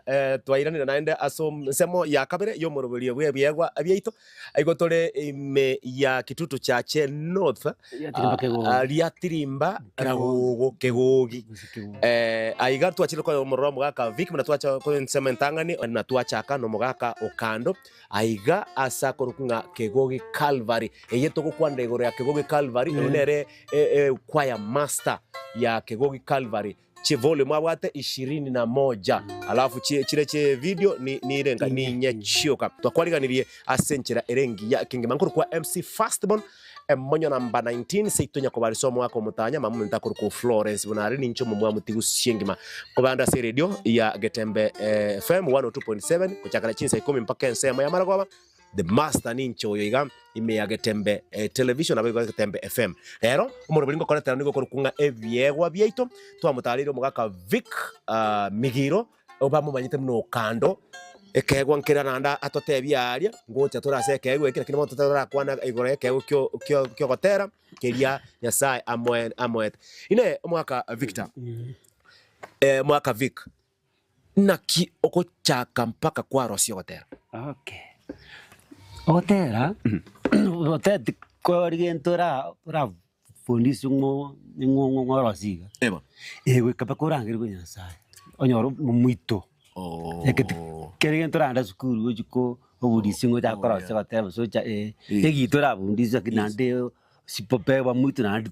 eh, twairanire naende ase ensemo ya kabere y'omoroberio bw'ebiegwa biaito. Igo tore ime ya Kitutu Chache North, Riatirimba ah, Kegogi. ah, Riatirimba Ragogo Kegogi. Eh, aiga twachire konya omororo omogaka Vic buna twacha konya ensemo entang'ani na twachaka nomogaka Okando aiga ase akorokwa ng'a Kegogi Calvary. Eye togokwanera igoro ya Kegogi Calvary, oyo nere e, e, choir master ya Kegogi Calvary. Chivolume abwate ishirini na moja alafu chi, chire chie video ni, nirenga ninye chioka. Twakwariganirie ase enchera ere engiya kengima nkorokwa MC Firstborn emonyo namba 19 seito nyakobarisa omwaka omotanya mama ominto akorokwa Florence buna are ninche omomwamu tigusie engima kobande ase eredio ya Getembe eh, FM 102.7 gochakera chinsa ikomi mpaka ensemo ya maragoba The master ninche oyo iga ime ya Getembe eh, television nabo igo Getembe FM. Rero omorobori ngokoretera nigo okorokwa ng'a ebiegwa biaito twamotareire omogaka Vic ah, Migiro obamomanyete buna Okando ekeegwa nkere naende atotebie aaria ngocha tore ase ekeegwa eke lakini bono totarakwana igoro y'ekeegwa kio kio kiogotera keria Nyasaye amoe amoete. Inee omogaka Victor, eh, omogaka Vic Naki ogochaka mpaka kwarosia ogotera? Okay. Ogotera, ogotera tikori gento ora orafundiswe ng'o ng'o ng'o ng'orosie iga. Ebo. Eh goika mpaka orangerigwe Nyasaye, onyore omoito. Eke ti kere gento oragende esukuru gochi ko obudisi ng'o ochake korosia gotera gose ocha eh, egito orabundiswe lakini naende osipopewa moito naende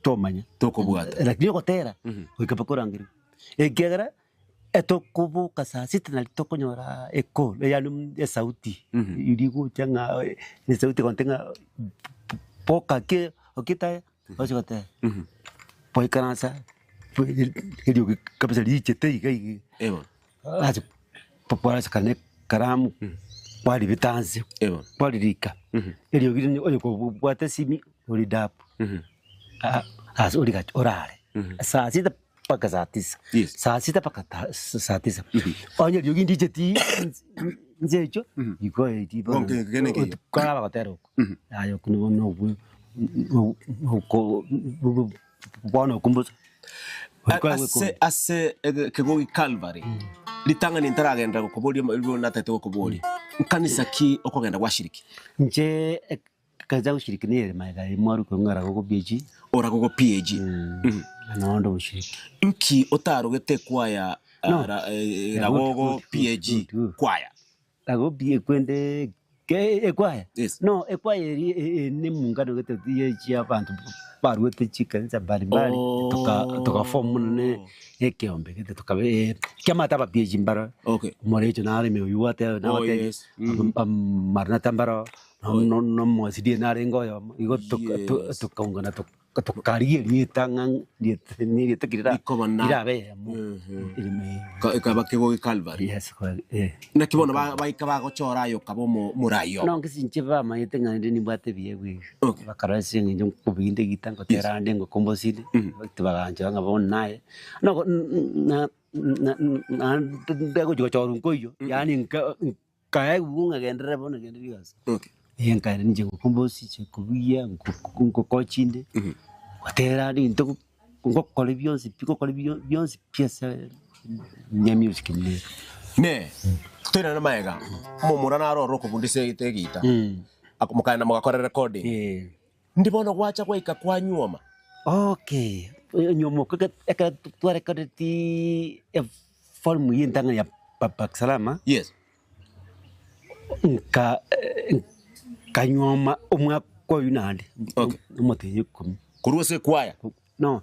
tomanya. Tokobwata. Lakini ogotera goika mpaka orangerigwe, ekiagera etokoboka saa sita nari tokonyora ecall yaani esauti eria egocha ng'a esauti egote ng'a boka ki okitae oche goteba, gwaikaransa eriogi kabisa riichete iga iga Ebo. ase kwaraseka na ekaramu kwaribeta nse Ebo. kwaririka eriogi riria onye kobwate esimi oridabu ase origacha orare saa sita mpaka saa tisa, Yes. saa sita mpaka ta saa tisa. Onye eriogi ndicheti nse echio igo eri bono Gonke kegene keiyo. koraba gotera oko aye okwo nigo nobwe bono okwo mbosa. Ase ase kegogi Calvary ritang'ani ntaragenderera gokoboria riria natagete gokoboria, nkanisa ki okogenda gwashiriki? Inche Ekanisa goshiriki nere magega ya mwaru korwa ng'a Ragogo PAG. O Ragogo PAG. Nonya onde omoshiriki. Nki otarogete ekwaya No. ra- eh, Yeah, Ragogo good, good, PAG good, good. kwaya? Ragogo PAG kwende ke ekwaya? Yes. No, ekwaya eri e- e- ne emungano gete ye chia abanto baruete chikanisa mbalimbali Oh. toka tokaform buna ne ekeombe gete tokabe kiamate aba PAG mbaro Okay. omorecho nare ime oywo gwateba Oh, nabatebie yes. Mm. Maranatha mbaro nomosirie narenge oyomo, igo Yes. tokaungana tokarigia erieta ng'a erieta ki Rikoba na- rirabe eyemo. Mhm. Erime- Ka- ekaba kegogi Calvary. Yes, eh. Naki bono ba- baika bagochora aye okaba omo- omorai obo. Nonye inche bamanyete ng'a rende nimbwate ebiegwa ebi, Okay. bakarora ase eng'encho nkobinda egita ngotera ande ngokombosire, tibaganchora ng'a bono naye, noko na na naende gochi gochorwa nkoiywo, yaani nka. Nkaegwa ng'a genderera bono genderera egasi. Okay. Ee nkaenda ninche ngokombosi inche kobugia ngokochi inde, gotera ande into ngokora bionsi pi ngokora bio bionsi pi ase ya music ime. Ne, toirane magega, omomura naro ore okobundisa egita egita, ako mokaenda mogakora recording. Eh. Ndi bono gwacha gwaika kwanyuoma. Okay, nyuoma oko ekero twarekodeti eforumu ya entang'ani ya Baba Salama, Yes. nka nkanyuoma omwaka oyio naende, Okay. omotienyi ikomi. Korwa ase ekwaya. No,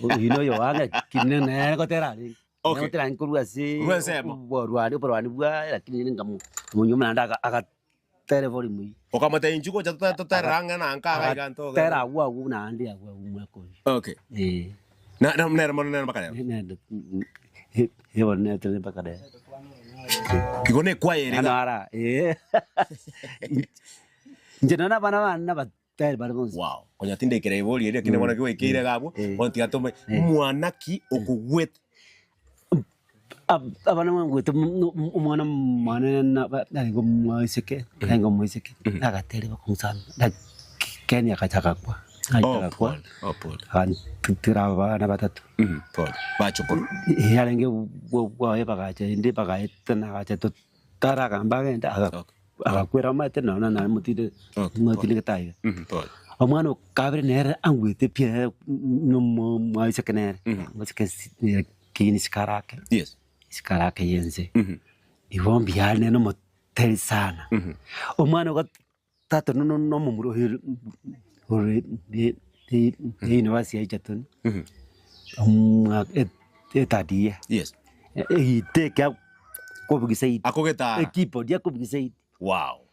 oyio noyo oane lakini nere gotera arenge. Okay. Nere gotera arenge korwa ase Korwa ensemo. oborwani oborwani bwaye lakini nkamonyuoma naende aga aga. Tere volume eyio. Okamotebia inchuo gocha tota- toterere ang'e na nka iga iga ntoge. Tera agwo agwo naende agwo agwo omwaka oyio. Okay. Eh. Na na nere mono nere mpaka rero. Nende eh bono nere mpaka rero. Igo ne ekwaya ere Ano iga. ara eh. Inche nonya na abana bane nabateri bare bonsi. Wow. Konya tindekera ebori eria lakini bono gwaikeire iga abwo, Eh. bono tiga tome mwana ki okogwete? Abana bangwete omwana omonene narenge omoiseke, narenge omoiseke, nagateria bakong'usana, lakini agacha agakwa. Oh, Agakwa. pole. Oh, pole. Agantigera abana batato. Mhm, pole. Bachokoro. Eh, arenge bwaye bagacha ende bagaetana agacha totaragamba agende aga- Okay. agakwera omanyete nonya nare motinde Okay, motindegete aiga. Mhm, pole. Omwana o kabere nere angwete pi ere nomo mwaiseke nere, mwaiseke si nere kini sikarake, Yes. sikarake ya ense. Mhm. Igo mbuya are nere nomoteri sana. Omwana o gatato no- no- nomomura oyo ore university ya Egerton, omwa- e- ethird year. Yes. Egite eke akobugia zaidi. Akogetara. Ekeyboard akobugia zaidi. Wow.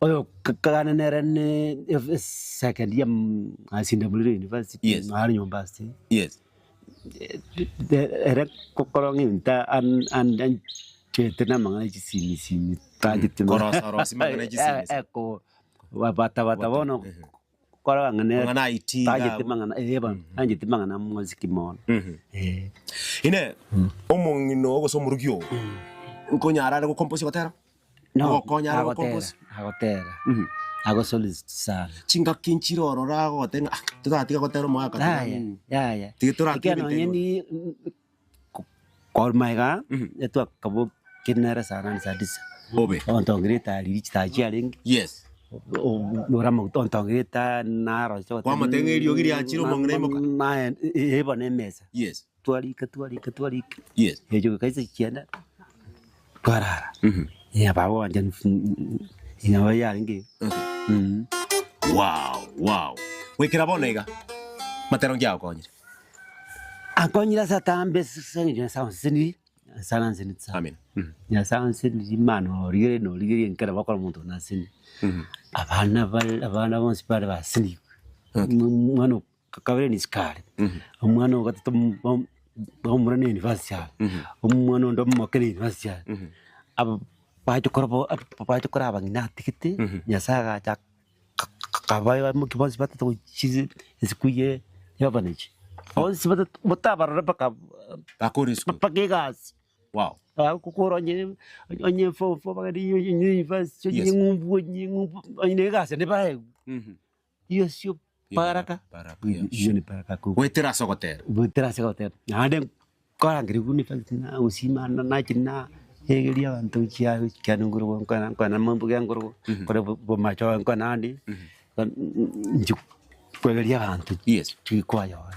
Oyo kagane nere ne second year asinda muri university Yes. nare nyomba ase. Yes. Ere kokora ng'inta an- an- anchete na amang'ana ya chisimi simi tachete Korosa rosi mang'ana ya chisimi simi. Eko bata bata bono kora ng'a nere Mang'ana IT tachete iga. mang'ana eh bono anchete mang'ana mosiki mono eh. Ine omong'ina oo gose omorugi oo nkonyara are gokomposia gotera? No, Ogokonya are agotera, gokomposia? agotera. Agosolist sana. Chingaki nchire ororo agoteba ng'a ah, totatiga gotera omogaka tiga Yaya, yaya. Tiga toratebe Ekiagera nonye ebinto ni korwa igaa, etwakabokinere sana na sadisa. Obe. Ontongire etari chitachi chiarenge, Yes. ore amaguta ontongire etaa naroche goteba Kwamotebia ng'a eriogi riachire omong'ina imoka. naye eh bono emesa. Yes. Twarika twarika twarika, Yes. erio goika chianda twarara. Eh, baba wancha nabo yarenge Okay. mm. Wow, wow. Goikera bono iga, matero nki agokonyire? Ankonyire ase atambe ase eng'encho Nyasaye onseseniri, Nyasaye nanseneti sana. Amen. Nyasaye onseniri Imana origereria norigereria nkere gokora omonto nasenire. Abana bare abana bonsi bare basenigwe, omwana o kabere ni sukari, omwana o gatato omomura ne university are, omwana onde omoke ne university are. Aba bachokora bo bachokora abang'ina atigete, Nyasaye agacha akabaimokia bonsi batato gochia esukuru ye ya orphanage. Bonsi batato botabarora mpaka Bakore esukuru. mpaka egasi. Wow. Bagokora onye onye form four bagende university, onye Yes. ng'umbu onye ng'umbu onye na egasi ende baegwe. Iyo sio baraka. Baraka, yeah. Iyo ni baraka kubwa. Goetera ase ogotera. Goetera ase ogotera. Naende nkorangeria buna efactory na gosima na nachi na egeria abanto chia chiane ngorogo nkona nkona mambo ya ngorogo nkore bomacho nkona ande inche kwegeria abanto Yes. chikwayoa.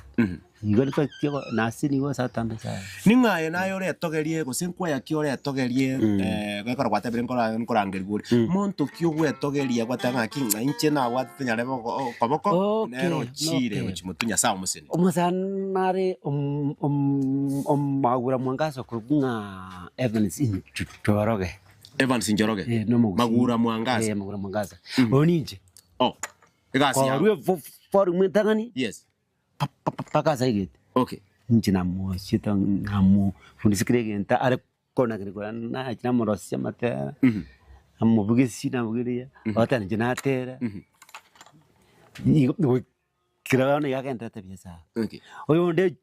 Igo nifactory nase nigo ase atambe sana. Ning'o aye naye oretogerie, gose nkwaya ki oretogerie, eh, gekero gwatebire nkora nkorangerigwa ore, monto ki ogwetogeria gwateba ng'aki ng'a inche nabwatete nyarebe oko okoboko, Okay, nere ochire okay. gochia motwe Nyasaye omoseni. Omosani nare om- om- omagura mwangaza okorokwa ng'a Evans Njoroge. Evans Njoroge, Eh, nomogusii. Magura Mwangaza. Eh, Magura Mwangaza. Oyo ninche. Oh, egasi yao. Korwa efo- forum entang'ani, Yes. mpaka ase aigete. Okay. Inche namoachete namofundisia kera egento are kona kera nache namoroseria amatera, namobugesia namobugeria, ogoteba inche natera, nigo goikera bono iga agenderete buya sana. Okay. Oyonde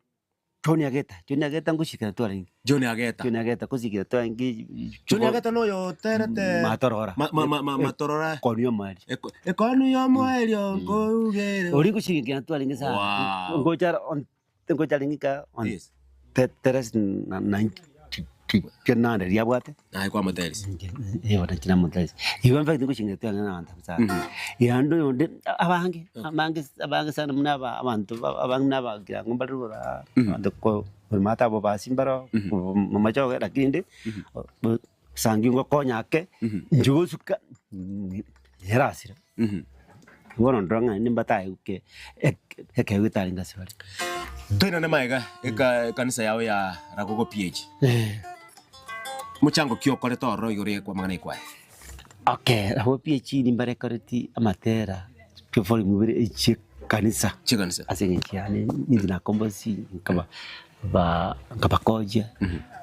John Ageta, John Ageta ngosikera twarenge, John Ageta. John Ageta ngosikera twarenge John Ageta noyo oterete Matorora. Ma- ma- ma- ma- matorora. Ekonu ya omoerio. Eko- Ekonu ya omoerio nkougere. Oria ngosikera twarenge sana. Wow. Ngocha on ngocha arenge ka on Yes. te- teres na na kenande riabwate. Naye kwamoterisia. Inche bono inche namoterisia. Igo in fact ngochingera twarenge na abanto sana. Yande oyonde abange abange abange sana buna aba abanto abange buna abagirango mbare rogoro aa, abanto ko korwa abo basi mbaro mamachoge lakini rende sangi ngokonya ake, inche gosuka erasire. Bono ndore ng'a nimbatae ke ekeegwa etarenge ase bare. Toinane magega eka ekanisa yao ya Ragogo PH. Mochango ki okorete ororo igoro ye kwamang'ana ekwaya? Okay, Ragogo PH nimbarekoreti amatera chivolume ibere echie kanisa. Chikanisa. Ase eng'encho yane ninche nakombosi nkaba ba nkabakochia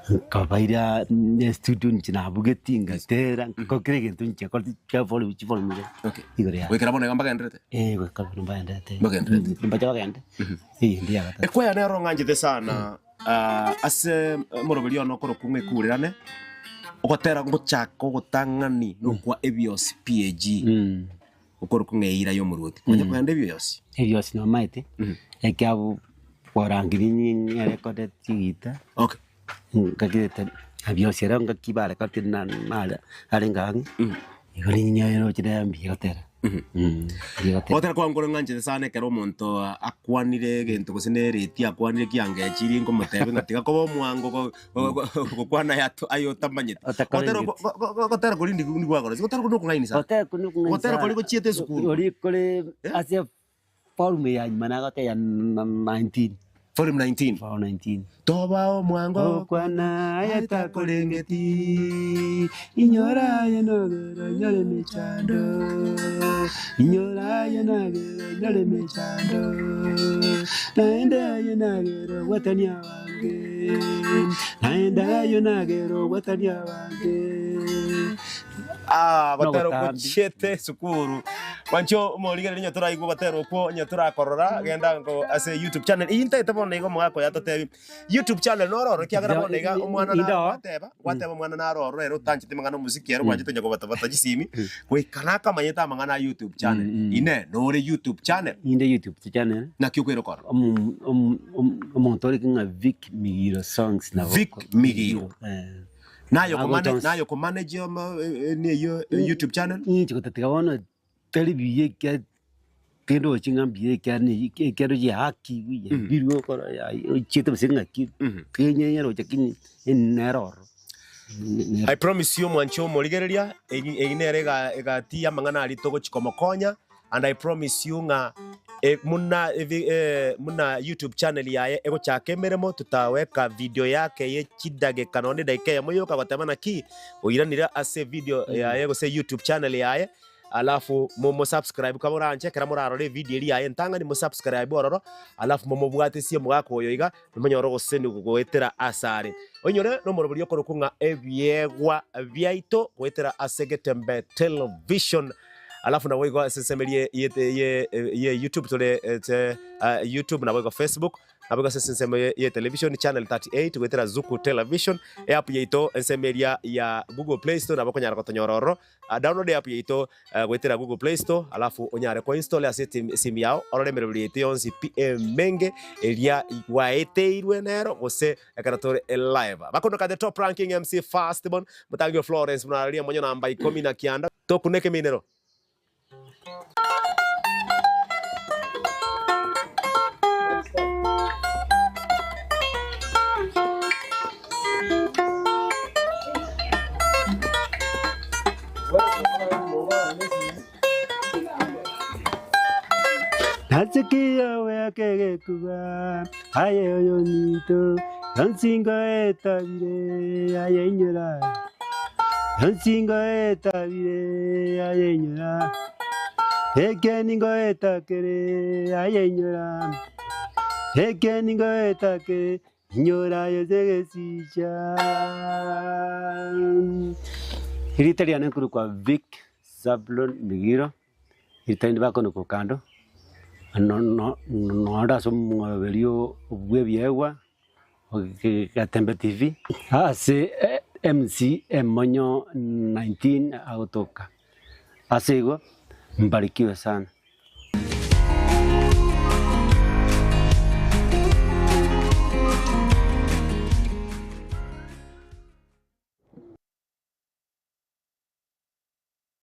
nkabaira estudio inche nabugeti ngatera nkakora kera egento inche nkoreti chia volume chivolume ibere Okay. igoro yaye. Goikera bono iga mbagenderete? Eh, goika bono mbagenderete. Mbagenderete. Mbache bagende, eyende ya gatato. Ekwaya nero ng'anchete sana ah, ase omoroberi one okorokwa ng'a ekurirane, ogotera ngochaka ogotang'ani nokwa Ebios PAG. Okorokwa ng'a eira y'omoruoti. Konya kogenda ebiosi. Ebiosi nomaete, ekiabo korangeria nyerekode chigita, Okay. ngakirete ebiosi ero ngaki barekodete na nare arenge ang'e, igo ninyeroche nere mbuya gotera mbuya gotera. Gotera kwango kore ng'anchete sana ekero omonto akwanire egento gose ne ereti akwanire kiangechirie nkomotebia ng'a tiga koba omwango go- go- go- gokwana aya to- aya otamanyeti. Gotera Otakorengeti. go- go- go- gotera koria ndi ndigwakora gotera koria nokong'aini sana. Gotera koria nokong'aini Gotera sana. koria gochiete esukuru. Oria kore Eh? ase Volume ya nyuma nagotebia 19. Volume 19. Volume 19. Toba omwango Okwana aye takorengeti, inyora aye nogere onyore emechando, inyora aye nagere onyore emechando, naende aye nagere obwatani abange, naende aye nagere obwatani abange. Ah, gotera Nogotambi. ogochiete esukuru mwancho omorigereria onye toraigwa gotera okwo onye torakorora genda nko ase youtube channel eyio ntaete bono iga omogaka oyo atotebi youtube channel nororo ekiagera bono iga omwana Indo. gwateba gwateba omwana naroro ere otancheti amang'ana omosiki ere obwanchete onye kobatabata chisimi goika nakamanyete amang'ana a youtube channel inee nore youtube channel Inde youtube channel naki okoira okora omonto orenge ng'a Vic Migiro songs nabo Vic Migiro. Eh. Naye Ago okomane- Jones. naye okomanage ama- eh, eh, neyio eh, youtube channel Inche gotatiga bono tari buya ekia tindochi ng'a mbuya ekia ne ekero giaki buya birwe okora ochiete gose ng'aki kenyenyeroche ki nere ororo. I promise you mwanche omorigereria egi egi nere ega egati y'amang'ana aria togochi komokonya and I promise you ng'a e muna ebi muna youtube channel yaye egochaka emeremo tutaweka video yake ye chidageka nonye edaika eyemo yoka goteba naki oiranire ase evideo yaye gose youtube channel yaye alafu momo subscribe kaba oranche ekero morarore evideo eria yaye entang'ani mo subscribe ororo alafu momobwatesie omogaka oyo iga nimonyore ogosesenigwa goetera asare. Oinyore nomoroberio okorokwa ng'a ebiegwa biaito goetera ase Getembe Television. Alafu naboigo ase ensemo eria ye, ye, ye YouTube tore ase YouTube naboigo Facebook, naboigo ase ensemo ye television channel 38 goetera Zuku Television, eapp yaito ensemo eria ya Google Play Store nabo okonyara gotonyora ororo. Download eapp yaito goetera Google Play Store alafu onyare koinstall ase esimi yao orore emeroberio yaito yonsi pi emenge eria gwaeteirwe nero gose Ekero tore live. Bakondoka the top ranking MC first born Motangio Florence Munararia Monyo namba ikomi na kianda. Tokune ekeminero. Nase ki ogoaka egekuba, aye oyominto, yonsi ngoetabire, aye inyora, yonsi ngoetabire, aye inyora, ekeeni ngoetakere, aye inyora, ekeeni ngoetakere, inyora aye ase egesicha. Erieta riane nkorokwa Vic Zablon Migiro. Ritaindi bakonekwa kando, nonde ase omoroberi bw'ebiegwa, Getembe TV, ase MC Emonyo 19 agotoka. Ase igo, mbarikiwe sana.